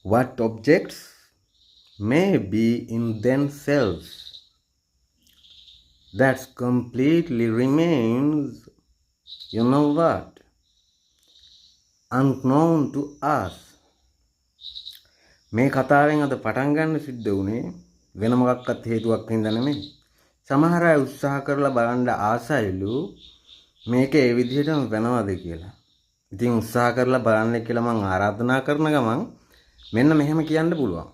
What objects may be in themselves, that completely remains, you know what, unknown to us. මේ කතාවෙන් අද පටන් ගන්න සිද්ධ වුණේ වෙන මොකක්වත් හේතුවක් හින්දා නෙමෙයි. සමහර අය උත්සාහ කරලා බලන්න ආසයිලු මේක ඒ විදිහටම වෙනවද කියලා. ඉතින් උත්සාහ කරලා බලන්න කියලා මං ආරාධනා කරන ගමන් මෙන්න මෙහෙම කියන්න පුළුවන්.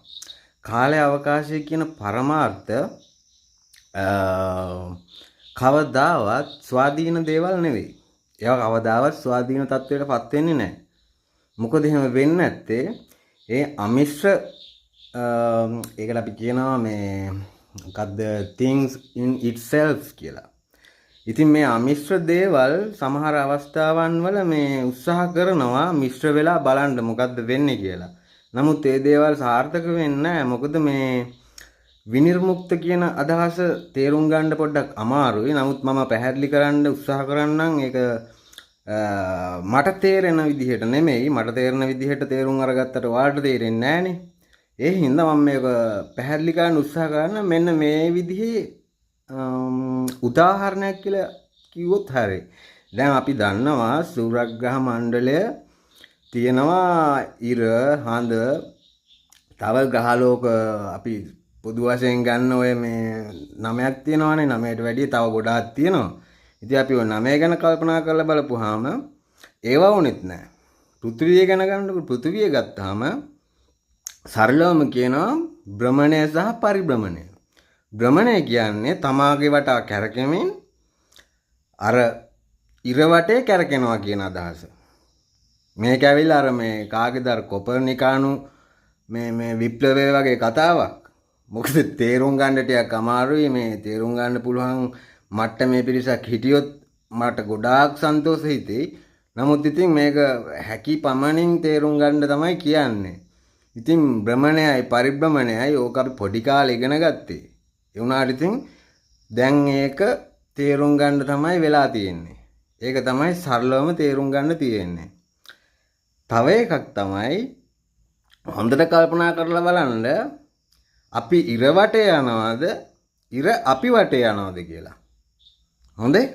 කාලය අවකාශය කියන පරමාර්ථ කවදාවත් ස්වාධීන දේවල් නෙවෙයි. ඒවා කවදාවත් ස්වාධීන තත්වයට පත් වෙන්නේ නැහැ. මොකද එහෙම වෙන්නේ නැත්තේ ඒ අමිශ්‍ර, ඒකට අපි කියනවා මේ මොකද්ද, things in itself කියලා. ඉතින් මේ අමිශ්‍ර දේවල් සමහර අවස්ථාවන් වල මේ උත්සාහ කරනවා මිශ්‍ර වෙලා බලන්න මොකද්ද වෙන්නේ කියලා. නමුත් ඒ දේවල් සාර්ථක වෙන්නේ නැහැ. මොකද මේ විනිර්මුක්ත කියන අදහස තේරුම් ගන්න පොඩ්ඩක් අමාරුයි. නමුත් මම පැහැදිලි කරන්න උත්සාහ කරන්නම්. ඒක මට තේරෙන විදිහට නෙමෙයි. මට තේරෙන විදිහට තේරුම් අරගත්තට ඔයාලට තේරෙන්නේ නෑනේ. ඒ හින්දා මම මේක පැහැදිලි කරන්න උත්සාහ කරන මෙන්න මේ විදිහේ උදාහරණයක් කියලා කිව්වොත් හරි. දැන් අපි දන්නවා සූර්යග්‍රහ මණ්ඩලය තියෙනවා, ඉර, හඳ, තව ග්‍රහලෝක අපි පොදු වශයෙන් ගන්න ඔය මේ නමයක් තියෙනවානේ. නමයට වැඩිය තව ගොඩාක් තියෙනවා. ඉතින් අපි ඔය නමය ගැන කල්පනා කරලා බලපුවාම ඒවා වුණෙත් නෑ. පෘථිවිය ගැන ගන්නකො, පෘථිවිය ගත්තාම සරලවම කියනවා භ්‍රමණය සහ පරිභ්‍රමණය. භ්‍රමණය කියන්නේ තමාගේ වටා කැරකෙමින් අර ඉර වටේ කැරකෙනවා කියන අදහස. මේක ඇවිල්ලා අර මේ කාගේද අර කොපර්නිකානු මේ මේ විප්ලවය වගේ කතාවක්. මොකද තේරුම් ගන්න ටිකක් අමාරුයි. මේ තේරුම් ගන්න පුළුවන් මට්ටමේ පිරිසක් හිටියොත් මට ගොඩාක් සන්තෝෂ හිතෙයි. නමුත් ඉතින් මේක හැකි පමණින් තේරුම් ගන්න තමයි කියන්නේ. ඉතින් භ්‍රමණයයි පරිභ්‍රමණයයි ඕක අපි පොඩි කාලේ ඉගෙන ගත්තේ. ඒ වුණාට ඉතින් දැන් ඒක තේරුම් ගන්න තමයි වෙලා තියෙන්නේ. ඒක තමයි සරලවම තේරුම් ගන්න තියෙන්නේ. තව එකක් තමයි හොඳට කල්පනා කරලා බලන්න, අපි ඉර වටේ යනවද, ඉර අපි වටේ යනවද කියලා. හොඳේ?